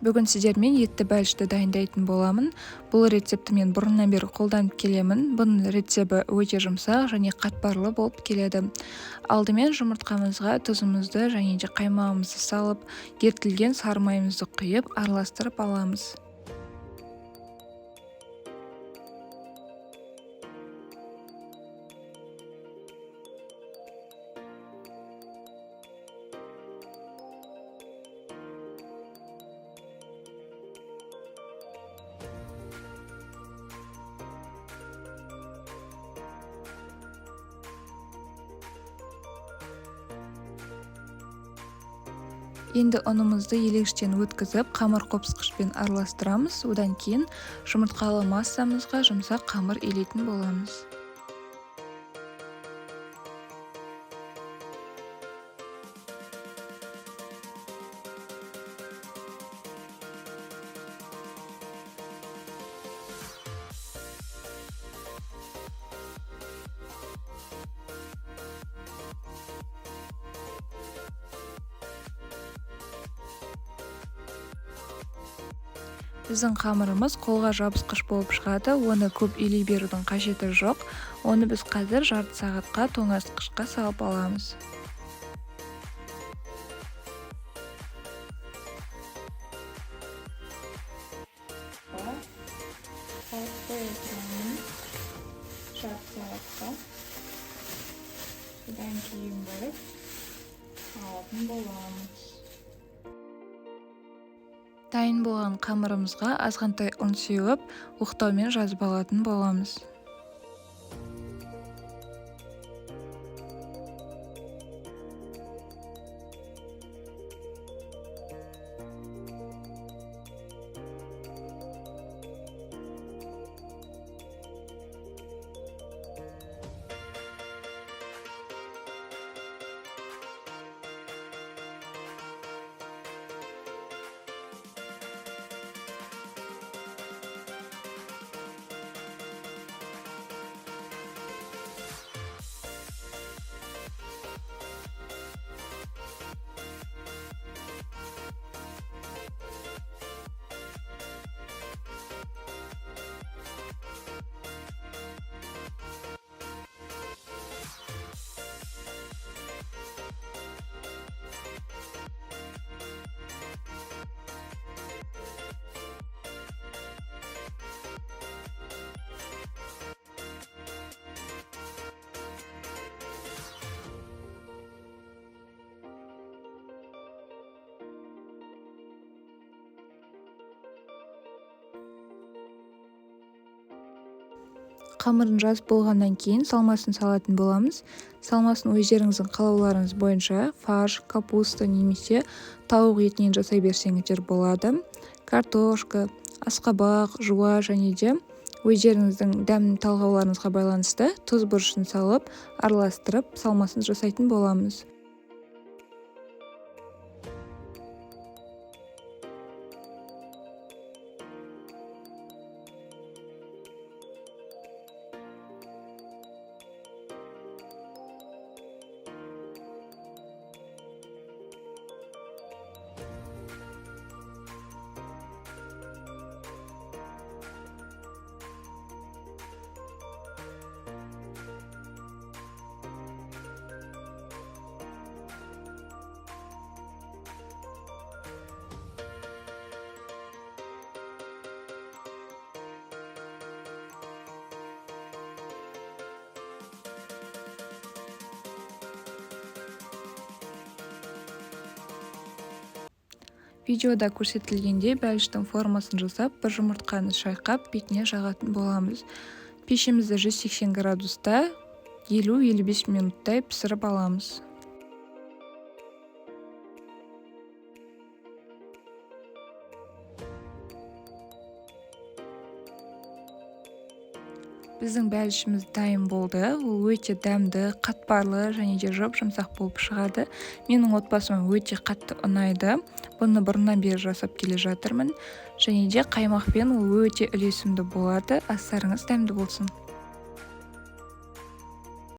Бүгін сіздермен етті бәлішті дайындайтын боламын. Бұл рецептті мен бұрыннан бері қолданып келемін. Бұның рецепті өте жұмсақ және қатпарлы болып келеді. Алдымен жұмыртқамызға тұзымызды және де қаймағымызды салып, ерітілген сары майымызды құйып, араластырып аламыз. Енді ұнымызды елегіштен өткізіп, қамыр қопсытқышпен араластырамыз. Одан кейін жұмыртқалы массамызға жұмсақ қамыр илейтін боламыз. Біздің қамырымыз қолға жабысқыш болып шығады, оны көп илей берудің қажеті жоқ. Оны біз қазір жарты сағатқа тоңазытқышқа салып аламыз. Салып қоя тұрамын жарты сағатқа. Содан кейін барып алатын боламыз. Дайын болған қамырымызға азғантай ұн сеуіп, оқтаумен жазып алатын боламыз. Қамырын жазып болғаннан кейін салмасын салатын боламыз. Салмасын өздеріңіздің қалауларыңыз бойынша фарш, капуста немесе тауық етінен жасай берсеңіздер болады. Картошка, асқабақ, жуа және де өздеріңіздің дәм талғауларыңызға байланысты тұз бұрышын салып, араластырып салмасын жасайтын боламыз. Видеода көрсетілгендей бәліштің формасын жасап, бір жұмыртқаны шайқап, бетіне жағатын боламыз. Пешімізді 180 градуста 50-55 минуттай пісіріп аламыз. Біздің бәлішіміз дайын болды. Ол өте дәмді, қатпарлы және де жұп-жұмсақ болып шығады. Менің отбасыма өте қатты ұнайды. Бұны бұрыннан бері жасап келе жатырмын. Және де қаймақпен ол өте үйлесімді болады. Астарыңыз дәмді болсын.